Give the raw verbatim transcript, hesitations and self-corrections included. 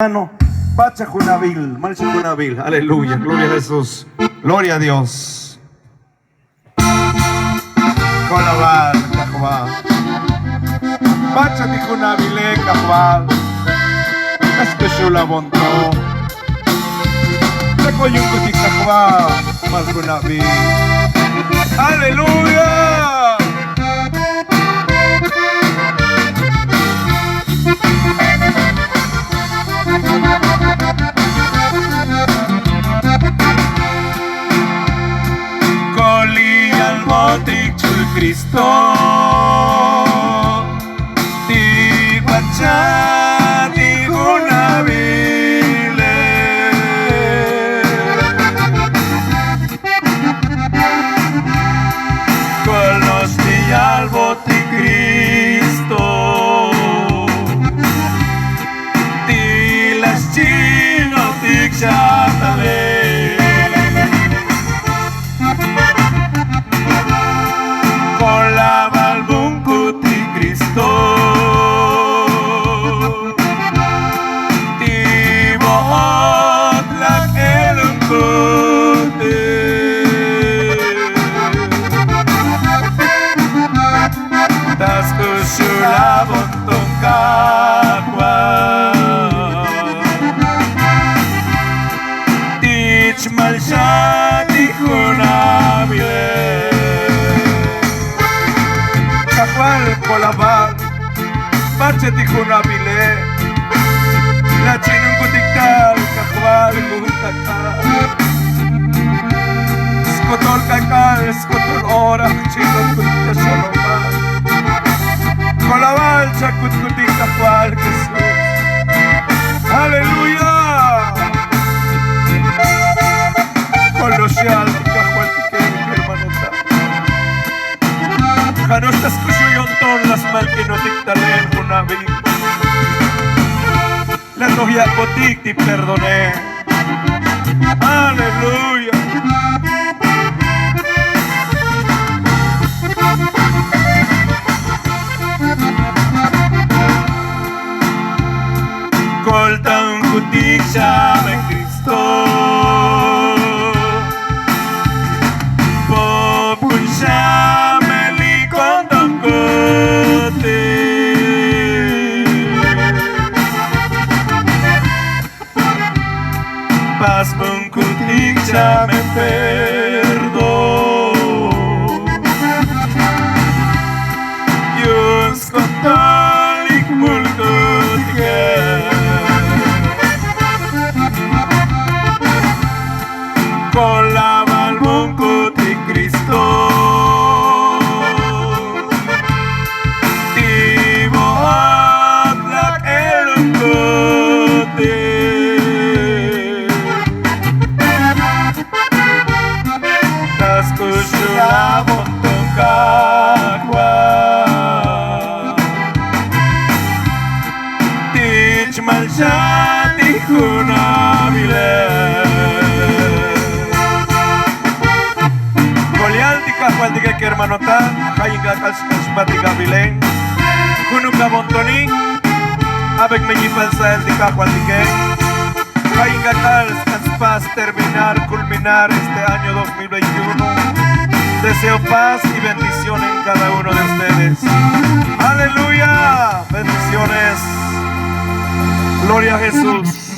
Hermano, pacha junabil, mancha junabil. Aleluya, gloria a Jesús. Gloria a Dios. Kolabar kajval. Pacha ti junabile kajval. Esto xulabonto. Te koyunkutik kajval. Mal junabil. Aleluya. Koli yalbotik chul Cristo ti bacha ti junabile. Kolos ti yalbotik Cristo ti la xchinotik xatale. Kolabar bunkutik Cristo ti bo'ot laj elunkute. Ta skuxulabonton kajval ti chmal xa ti junabile. Kajval kolabar pacha ti junabile. La chinunkutik tal kajval jujun tak'al. Skotol k'ak'al, skotol ora chinunkutik ta xolomal. Kolabar chakutkutik kajval Jesús. Aleluya. Koloxial ti kajvaltike, hermanotak. Jano'ox ta sk'uxul yo'nton la smalk'inotik ta le'en junabil. La toj yak'botik ti perdone. Aleluya. Koltankutik xame Cristo. Popun xame li kontonkutik. Pasbunkutik xame perdón. Yu'un skotol lik mulkutike. Kolabar bunkutik Cristo ti bo'ot laj elunkute. Ta skuxulabonton kajval ti chmal xa ti junabile. Kolial ti kajvaltike kermanotak, ja' yin k'ak'al xpatik abilen. Junuk abontonik. Abek me yipal sa'el ti kajvaltike. Ja' yin k'ak'al spas terminar, culminar este año dos mil veintiuno. Deseo paz y bendición en cada uno de ustedes. Aleluya. Bendiciones. Gloria a Jesús.